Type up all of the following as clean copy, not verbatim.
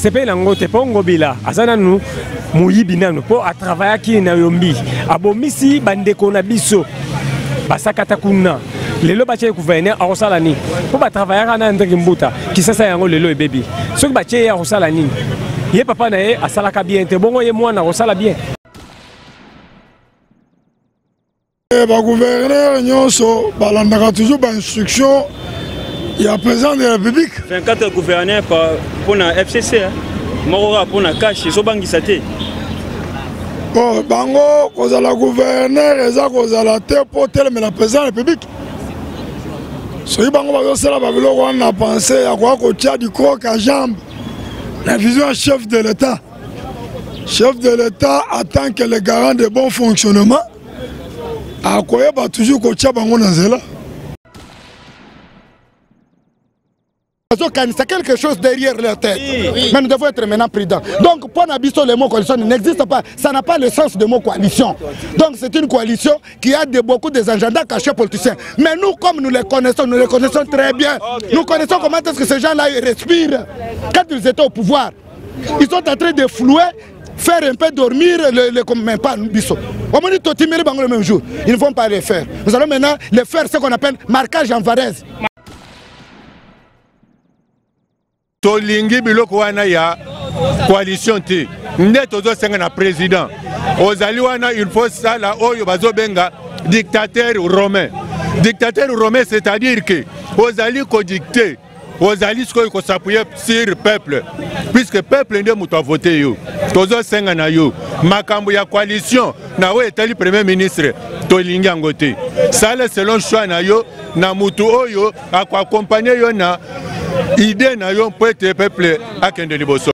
Sepeli nango te mpo Ngobila aza nanu moyibi nanu mpo atravayaki na Yombi, abomisi bandeko na biso basakata kuna. Lelo batie ye gouverneur akosala nini? Mpo batravayaka na Ndreki Mbuta Kisasa, yango lelo ebebi. Soki batie ye akosala nini? Ye papa na ye asalaka bien te, bongo ye mwana akosala bien? Eh, ba gouverneur nyonso balandaka toujours ba instruction ya président de la république. 24 gouverneur mpo na FCC, moko kaka mpo na cash, ezobangisa te. Bon, bango kozala gouverneur eza kozala te mpo telemela président ya république. Soki bango bazosala babiloko wana na pense ya koya kotia du croc à jambe na vision ya chef de l'état. Chef de l'état en tant que le garant de bon fonctionnement akoyeba toujours kotia bango na nzela. Azokanisa quelque chose derrière leur tête. Oui. Mais nous devons être maintenant prudents. Donc, pour Nabiso, le mot coalition n'existe pas. Ça n'a pas le sens de mot coalition. Donc, c'est une coalition qui a beaucoup des agendas cachés politiciens. Mais nous, comme nous les connaissons, nous les connaissons très bien. Okay. Nous connaissons comment est-ce que ces gens-là respirent. Quand ils étaient au pouvoir, ils sont en train de flouer, faire un peu dormir le même pas biso. Au moment où totimeri bango le même jour, ils ne vont pas les faire. Nous allons maintenant les faire ce qu'on appelle marquage en varèse. Tolingi biloko wana ya coalition te, nde tozosenga na président ozali wana, il faut sala oyo bazobenga dictateur romain. Dictateur romain, c'est-à-dire que ozali kodicte, ozali sikoyo kosappuyer sur peuple, puisque peuple nde moto avote yo. Tozosenga na yo makambo ya coalition na oyo etali premier ministre, tolingi yango te. Sala selon choix na yo na mutu oyo akoakompagne yo na idée na yo mpo ete peuple akende liboso.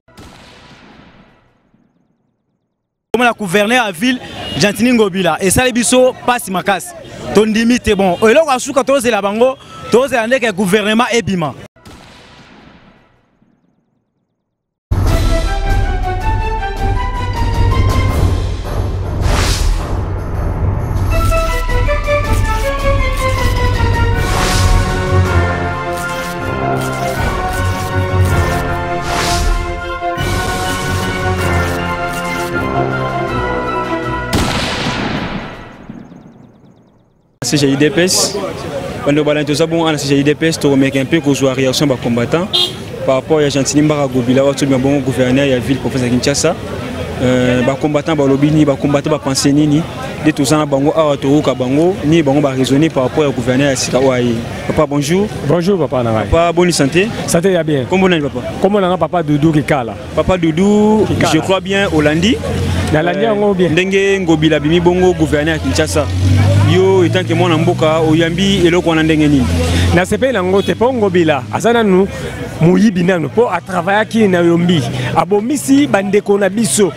Komona gouverneur ya ville Gentiny Ngobila esali biso pasi makasi, tondimi te. Bon, eloko ya suka tozela bango, tozela ndeke gouvernement ebima. CGIDPS bando balandi, toza bongo ana CGIDPS, tokomeka mpe kozwa réaction ya bacombattant par rapport ya Gentiny Mbaka Gobila oyo tobima bongo gouverneur ya ville province ya Kinshasa. Bacombattant balobi nini? Bacombattant bapense nini? Nde toza na bango awa, toyoka bango nini bango baraisonner par rapport ya gouverneur ya sika oyo aye. Papa, bonjour. Bonjour papa na ngai. Papa, boni santé? Santé ya bien. Kombo nani papa? Kombo na ngai papa Doudou Kikala. Papa Doudou, Kikala. Je crois bien olandi. Nalandi yango bien. Ndenge Ngobila bimi bongo gouverneur ya Kinshasa. Yo etant que mwana mboka oyambi eloko wana ndenge nini? Nasepeli nango te mpo Ngobila aza nanu moyibi nanu mpo atravayaki na Yombi, abomisi bandeko na biso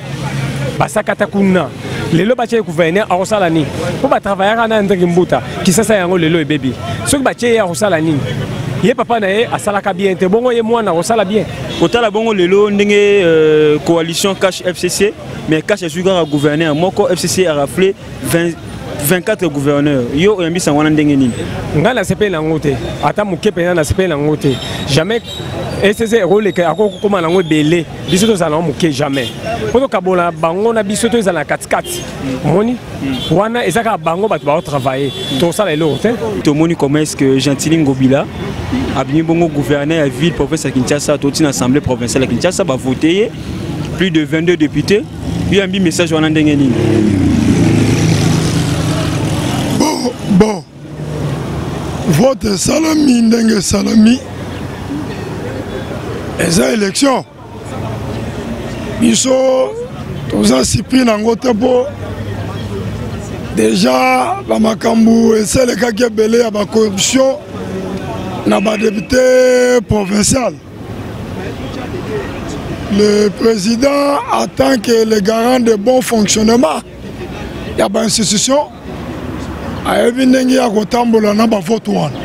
basakata kuna. Lelo batie ye gouverneur akosala nini? Mpo batravayaka na Ndreki Mbuta Kisasa, yango lelo ebebi. Soki batie ye akosala nini? Ye papa na ye asalaka bien te, bongo ye mwana akosala bien? Kotala bongo lelo ndenge coalition cash FCC, mais cash ezwi kaka gouverneur moko, FCC a raflé 24 gouverneurs. Yo oyambisa wana ndenge nini? Ngai nasepeli nango te, ata moke mpenza nasepeli nango te. Jamais FCC ekoleka, akokokoma nango ebele, biso tozala nango moke, jamais. Mpo tokabola bango na biso, tozala na katikati. Omoni wana eza kaka bango bato baotravaille, tosala eloko te. Tomoni comment est-ce que Gentiny Ngobila abimi bongo gouverneur ya ville province ya Kinshasa. Toti na assemblée provinciale ya Kinshasa, bavote ye plus de 22 députés. Yo yambi message wana ndenge nini? Bon, bon, vote esalami ndenge esalami, eza élection. Biso toza surpris nango te mpo déjà bamakambo esalekaki ebele ya bacorruption na badepute provincial. Le président, en tant que le garant de bon fonctionnement ya bainstitution, ayebi ndenge ya kotambola na bavote wana,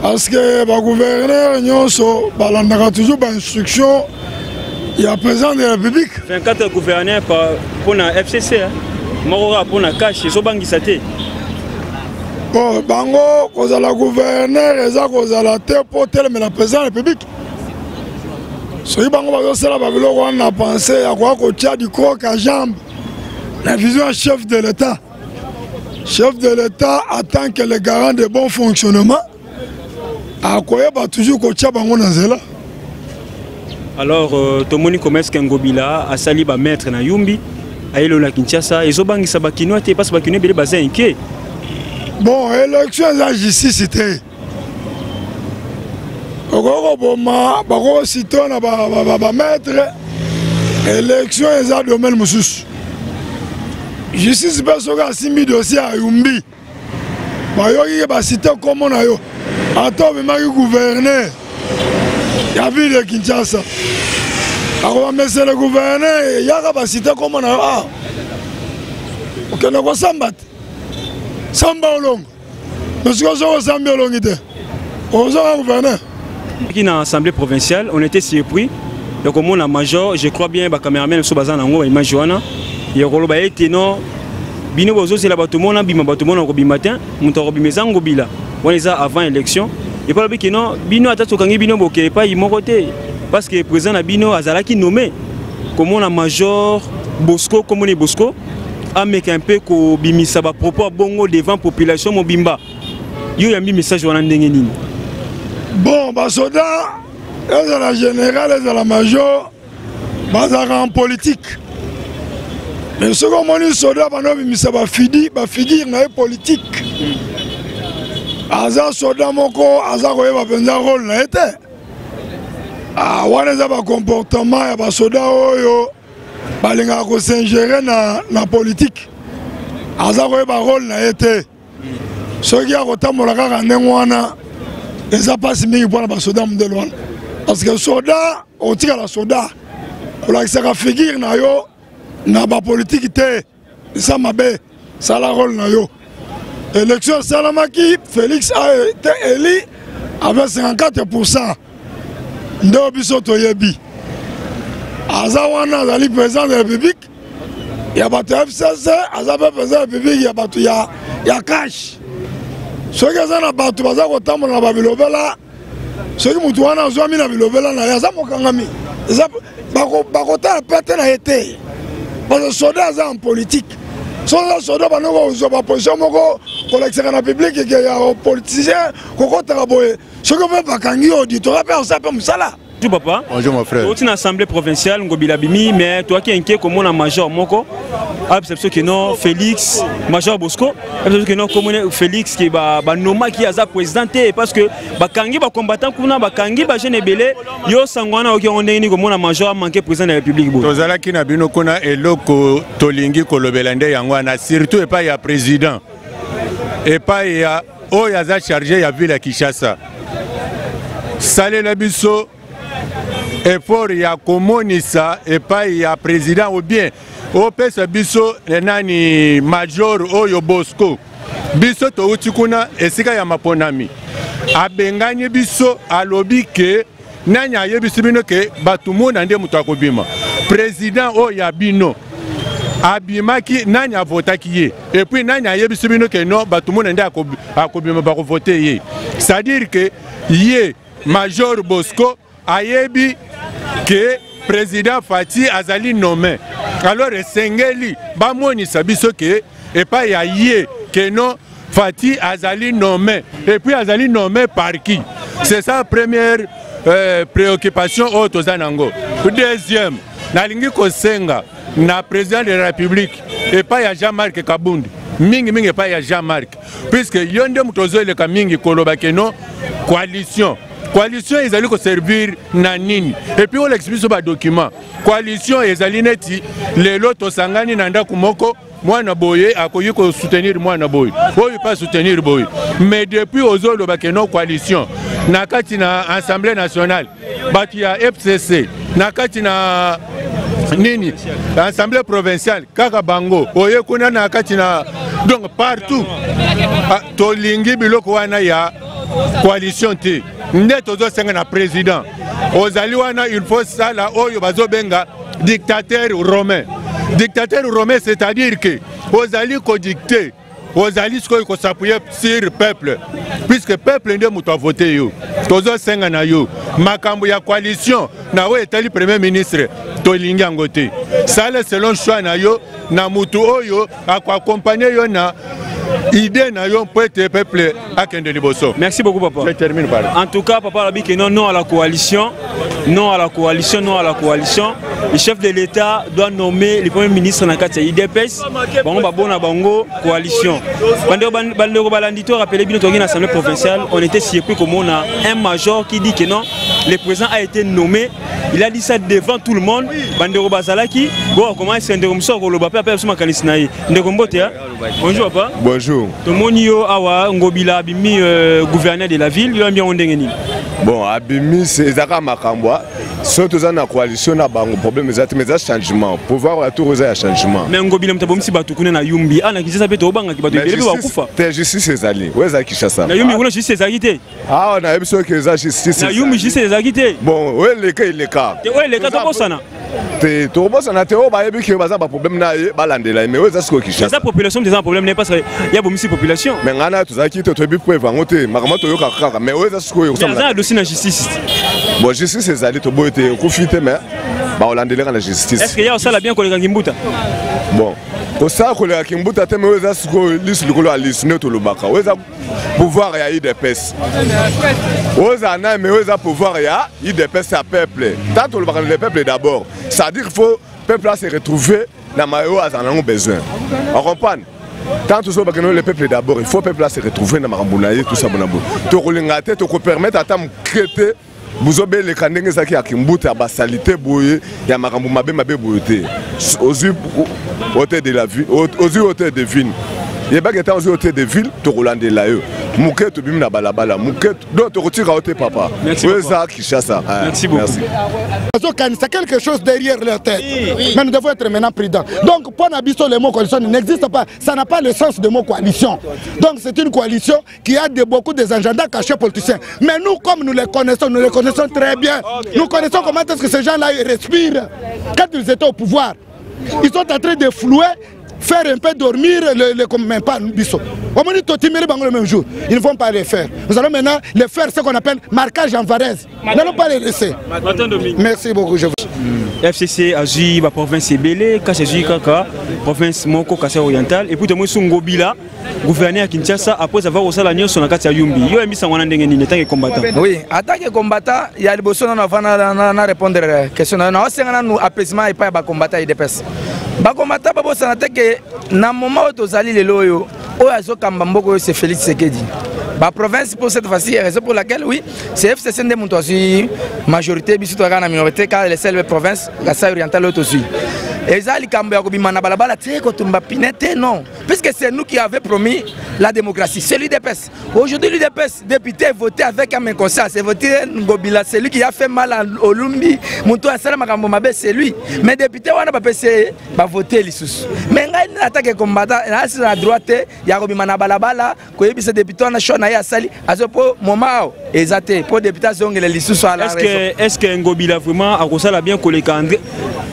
parce que bagouverneur nyonso balandaka toujours bainstruction ya président de la république. 24 gouverneur mpo na FCC, moko kaka mpo na cash, ezobangisa te. Bon, bango kozala gouverneur eza kozala te mpo telemela président ya république. Soki bango bazosala babiloko wana na pense ya koya kotia du croc à jambe na vision ya chef de l'État. Chef de l'État en tant que le garant de bon fonctionnement akoyeba toujours kotia bango na nzela. Alors tomoni comment est-ce que Ngobila asali ba maître na Yumbi ayelo na Kinshasa ezobangisa ba kinois te parce que ba kinois ebele baza inquiet. Bon, élection eza justice te. Okoki koboma bakosito na bamaître, élection eza domaine mosusu. Justice mpe soki asimbi dossier ya Yumbi, bayoki ke basite nkombo na yo, ata omemaki gouverneur ya ville de Kinshasa, akobamesele gouverneur yaka basite nkombo na yo, ah okende kosamba te, samba olongo. Mais soki soki osambi olongi te, ozonga gouverneur. Qui na assemblée provinciale, on était surpris. Donc au major, je crois bien ba cameraman so baza nango ba image wana. Ya koloba ete non bino bozozela bato mona bima, bato mona kobima te, moto akobima eza Ngobila. Wana eza avant élection. Et puis alobi ke non bino ata tokangi bino boke epai moko te parce que président na bino azalaki nommé. Komona major Bosco, komoni Bosco ameka un peu kobimisa ba propos ya bongo devant population mobimba. Yo yambi message wana ndenge nini? Bon, basoda ezala général ezala major bazalaka en politique, mais soki omoni soda banda obimisa bafidi bafigure na ye politique, aza soda moko aza koyeba mpenza rôle na ye te. Ah, wana eza bacomportement ya basoda oyo balingaka kosingere na politique, aza koyeba rôle na ye te. Soki akotambola kaka ndenge wana, eza mpasi mingi mpona basoda modele wana, parce que soda otikala soda, kolakisaka figure na yo na bapolitike te, eza mabe. Sala rôle na yo. Élection esalamaki, Félix a été élu avec 54%. Nde biso toyebi aza wana, azali président de la République ya bato ya FCC, aza mpe président ya République ya bato ya CACH. Soki eza na bato baza kotambola na babilobela, soki motu wana azwami na bilobela na ye, aza mokangami, eza bakotala pete na ye te, parce que soda aza en politique. Soki oza soda, bandi kozwa baposition moko kolakisaka na public ke ya politicien, kokotaka boye, soki mpe bakangi yo, auditorat mpe osala mpe mosala. Bonjour papa. Bonjour mon frère. Oti na assemblée provinciale, Ngobila bimi, mais toi qui inquiet comme on a major moko, abisa biso ke non Félix, major Bosco, abisa biso ke non comme Félix qui ba ba noma qui aza président te parce que bakangi ba combattant kuna, bakangi ba jeune ebele, yo sango wana oki ndenge nini komona major a manqué président de la République boye? Tozalaki na bino kuna. Eloko tolingi kolobela nde yango wana, surtout epai ya président, epai ya oyo aza chargé ya ville ya Kinshasa. Salela biso effort ya komonisa epai ya président ou bien opesa biso nani, major oyo Bosco. Biso touti kuna esika ya maponami, abengani biso, alobi ke nani ayebisi bino ke bato mona nde moto akobima président oyo ya bino abimaki? Nani avotaki ye? Et puis nani ayebisi bino ke non, bato mona nde akobima, bakovote ye? C'est-à-dire ke ye major Bosco ayebi ke président Fatshi azali nommé. Alors esengeli bamonisa biso ke epai ya ye ke non, Fatshi azali nommé, et puis azali nommé par qui? C'est ça première préoccupation oyo toza nango. Deuxième, nalingi kosenga na président de la République, epai ya Jean-Marc Kabund, mingimingi epai ya Jean-Marc, puisque yo nde moto ozoeleka mingi koloba ke non, coalition, coalition ezali koservir na nini? Et puis olekisi biso badocument. Coalition ezali neti lelo tosangani na ndako moko, mwana boye akoki kosoutenir mwana boye, oyo mpe asoutenir boye. Mais depuis ozoloba ke non, coalition, na kati na Assemblée nationale bato ya FCC, na kati na nini, assemblée provinciale kaka bango, oye kuna na kati na, donc partout. Ah, tolingi biloko wana ya coalition te. Nde tozosenga na président, ozali wana, il faut sala oyo bazobenga dictateur romain. Dictateur romain, c'est-à-dire que ozali kodicte, ozali sikoyo kos'appuyer sur peuple, puisque peuple nde moto avote yo. Tozosenga na yo, Makambo ya coalition na oyo etali premier ministre tolingi yango te. Sala selon choix na yo na mutu oyo akoaccompagne yo na idée na yo mpo ete peuple akende liboso. Merci beaucoup papa. Je termine par là. En tout cas papa alobi que non, non à la coalition, non à la coalition, non à la coalition. Le chef de l'État doit nommer le premier ministre na kati ya UDPS. Bango babona bango coalition. Bandeko bandeko balandi to rappeler bino toki na assemblée provinciale, on était surpris komona un major qui dit que non, le président a été nommé, il a dit ça devant tout le monde. Bandeko bazalaki, bon comment est-ce que ndeko mosusu akoloba pe apesa biso makanisi na ye. Ndeko mbote hein? Bonjour papa. Bonjour. Tomoni yo awa Ngobila abimi gouverneur de la ville, yo ambi yango ndenge nini? Bon, abimi ezaka makambo soki toza na coalition na bango problème eza te, mais eza changement, pouvoir ya tour eza ya changement. Mais Ngobila moto abomisi bato kuna na Yumbi, ana Kinshasa mpe tobangaki bato ebele mpe bakufa. Te, justice ezali oyo eza Kinshasa. Na Yumbi kuna justice ezalaki te. Awa nayebi soki eza justice. Na Yumbi justice ezalaki te. Bon, oyo eleka eleka. Te, oyo eleka tobosana. Te, tokobosana te. Oyo bayebi ke baza baproblème na ye, balandela ye, mais oyo eza sikoyo Kinshasa. Eza population eza problème ne parce que ya bomisi population. Mais ngai na tozalaki te, toyebi preuve yango te, makambo toyokaka kaka, mais oyo eza sikoyo. Aza na dossier na justice. Bon, justice ezali, toboyi te, okufi te, mais bakolandelaka na justice. Est ce que ya osala bien koleka Kimbuta? Bon, kosala koleka Kimbuta te, mais oyo eza sikoyo lisu likolo ya lisu nde tolobaka. Oyo eza pouvoir ya UDPS, oyo eza na, mais oyo eza pouvoir ya UDPS ya peuple. Tant tolobaka le peuple d'abord, c'est-à-dire qu'il faut peuple a se retrouver na mayo azala nango besoin, on comprendre. Tant tozolobaka le peuple d'abord, il faut peuple a se retrouver na makambo na ye, tout ça. Bona boye tokolinga te, tokopermettre ata moke te bozobeleka ndenge ezalaki ya Kimbuta, ya basalite boye, ya makambo mabe mabe boye te. Ozwi hôtel de la ville, ozwi hôtel de ville, yebaki ata ozwi hôtel de ville, tokolandela yo moke, tobimi na balabala moke, donc tokotika yo te papa. Oyo eza Kinshasa. Merci beaucoup. Bazokanisa quelque chose derrière leur tête. Mais nous devons être maintenant prudents. Donc pour na biso, le mot coalition n'existe pas, ça n'a pas le sens de mot coalition. Donc c'est une coalition qui a beaucoup des agendas cachés politiciens. Mais nous, comme nous les connaissons, nous les connaissons très bien. Nous connaissons comment est-ce que ces gens-là respirent. Quand ils étaient au pouvoir, ils sont en train de flouer, faire un peu dormir le même pas biso. Au moment où totimeli bango le même jour, ils ne vont pas les faire. Nous allons maintenant les faire ce qu'on appelle marquage en varèse. Nous n'allons pas les laisser. Merci beaucoup. Je vous... FCC azwi ba province ebele, kasi azwi kaka province moko, Kasai oriental. Et puis tomoni so Ngobila gouverneur ya Kinshasa, après avoir kosala nyonso na kati ya Yumbi. Yo oyebisa wana ndenge nini en tant que combattant? Oui, en tant que combattant ya liboso nano, avant na répondre question na yo, naosenga nanu apaisement epai ya bacombattant UDPS. Bacombattant babosana te ke na moment oyo tozali lelo oyo, oyo azokamba mboka oyo, c'est Félix Tshisekedi. Baprovince pour cette fois-ci, raison pour laquelle, oui, c'est FCC nde moto azwi majorité, biso tozalaka na minorité, car les seules provinces Kasai oriental oyo tozwi. Eza likambo ya kobima na balabala te, kotumba pine te, non, puisque c'est nous qui avons promis la démocratie, c'est l'UDPS. Aujourd'hui, l'UDPS, député, voté avec un inconscient, c'est voté Ngobila, c'est lui qui a fait mal au Lumbi, moto asala makambo mabe, c'est lui. Mais député wana bapesi bavote lisusu. Mais ngai en tant que combattant, nasi na droite ya kobima na balabala koyebisa député wana choix na ye asali azo po moment awo eza te po député azongela lisusu à la Est-ce que, est-ce que Ngobila vraiment akosala bien koleka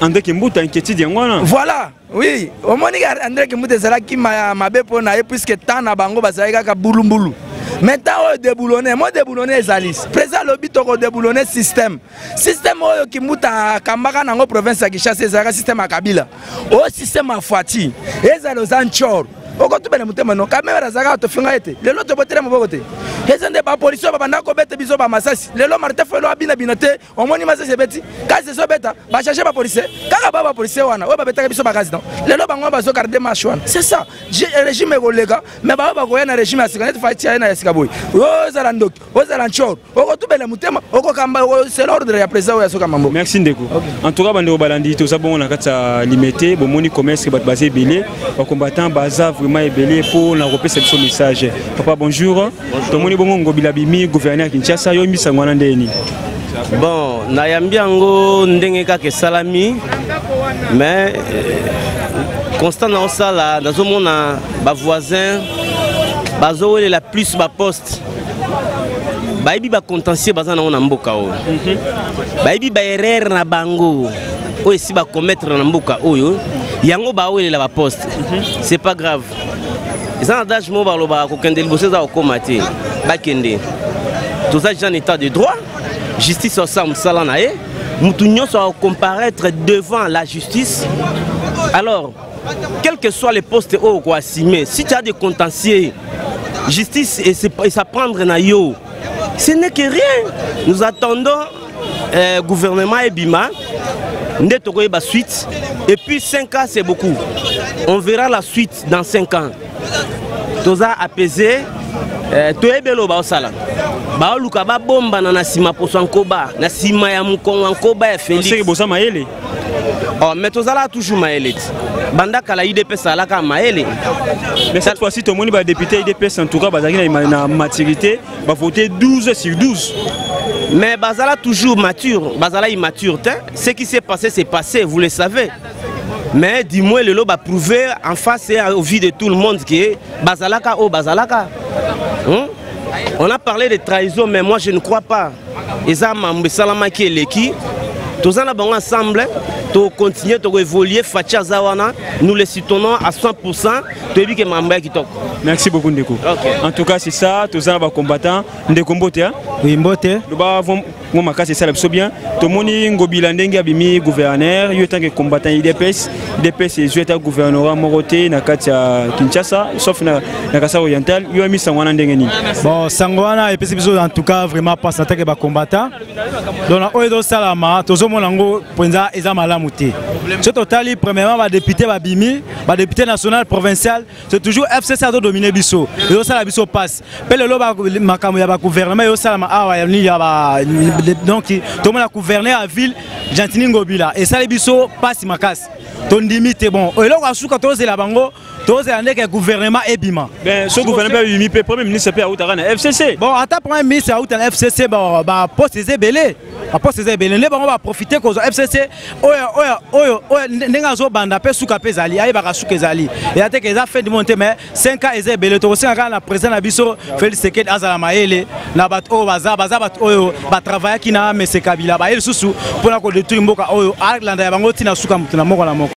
André Kimbuta? Inquiétude yango wana. Voilà, oui, omoni André Kimbuta ezalaki mabe mpo na ye, puisque temps na bango bazalaki kaka bulumbulu. Mais temps oyo déboulonné, mo déboulonné ezali président alobi tokodéboulonner système oyo Kimbuta akambaka nango province ya Kinshasa. Ezalaka système ya Kabila, oyo système ya Fatshi. Ezala oza ncor, okotubela motema no kamere azalaka tofinga ete lelo tobotela maboko te. Eza nde bapolisi oyo babanda kobeta biso bamasasi. Lelo Martin Fayulu abinabina te, omoni masasi ebeti kasi ezobeta, bachange bapolisier kaka ba bapolisier wana oyo babetaka biso bakasi. Non, lelo bango bazogarde marche wana, c'est ça. Régime ekoleka, mais baoyo bakoya na régime ya sika neti Fatshi aye na ya sika boye, ozala ndoki, ozala ncor, okotubela motema, okokamba, c'est l'ordre ya président oyo azokamba mboka. Merci ndeko. En tout cas bandeko balandi, toza bongo na kati ya Limete. Bomoni commerce, bato baza ebele, bacombattant baza vraiment ebele mpo na kopesa biso message. Papa, bonjour. Tomoni bongo Ngobila bimi gouverneur ya Kinshasa. Yo misango wana ndeni? Bon, nayambi yango ndenge kaka esalami, mais constat naosala, nazomona bavoisin bazowelela plus baposte. Bayebi bacontentieux baza nango na mboka oyo, bayebi baerreur na bango oyo esi bacommettre na mboka oyo, yango bawelela baposte. C'est pas grave, eza na adage moko balobaka: kokende liboso eza kokóma te. Bakende, toza déjà en état de droit. Justice osala mosala na ye, mutu nyonso akocomparaître devant la justice. Alors, quel que soit le poste oyo okoassume, si tu as des contentieux, justice esaprendre na yo, ce n'est que rien. Nous attendons gouvernement ebima nde tokoyeba suite. Et puis 5 ans, c'est beaucoup. On verra la suite dans 5 ans. Toza apaisé, toyebi eloko baosala, baoluka babombana na nsima poso ya nkoba, na nsima ya mokongo ya nkoba ya Félix. Seke boza mayele. Oh, mais tozalaka toujours mayele ti banda kala. UDPS alaka mayele. Mais cette fois-ci, tomoni badéputé UDPS, en tout cas bazalaki na maturité, bavote 12 sur 12. Mais bazala toujours mature, bazala immature te. Ce qui s'est passé, c'est passé, vous le savez. Mais du moins lelo baprouver en face et au vu de tout le monde que bazalaka oyo bazalaka, On a parlé de trahison, mais moi je ne crois pas. Eza mambo esalamaki, eleki. Toza na bango ensemble, tocontinue, tokoévolue. Fatshi aza wana, nous le soutenons à 100. Toyebi ke mambo ya kitoko. Merci beaucoup, ndeko. Okay. En tout cas, c'est ça. Toza na bacombattant. Ndeko, mbote, hein? Oui, mbote. Loba mo makasi, esala biso bien. Tomoni Ngobila ndenge abimi gouverneur. Yo etanke combattant UDPS, UDPS ezwi ata gouvernorat moko te na kati ya Kinshasa, sauf na Kasai Oriental. Yo amisango wana ndenge nini? Bon, sango wana epesi biso en tout cas vraiment mpasi na tanke bacombattant. Donc na oyo ezosalama, tozomona yango mpenza eza malamu te. So totali, premièrement badéputé babimi, badéputé national, provincial, c'est toujours FCC azodomine biso. Ezosala biso mpasi. Mpe lelo makambo ya bagouvernement ezosalama awa ya nini ya ba, donc tomona gouverneur ya ville Gentiny Ngobila, esali biso mpasi makasi, tondimi te. Bon, eloko ya suka, tozela bango, tozela ndeke gouvernement ebima. Ben, so gouvernement mpe abimi, mpe premier ministre mpe autaka na FCC. Bon, ata premier ministre auta na FCC, baposte eza ebele, baposte eza ebele. Nde bango baprofite kozwa FCC oyo ndenge azobanda mpe suka mpe ezali, ayebaka suka ezali, eya teke eza fin du monde te. Mais 5 ans eza ebele. Tokosenga kaka na président na biso Félix Tshisekedi azala mayele na bato oyo baza bato oyo batravaillaki na mese Kabila, baye lisusu mpona kodétruire mboka oyo. Alanda ya bango ntina suka moto na moko na moko.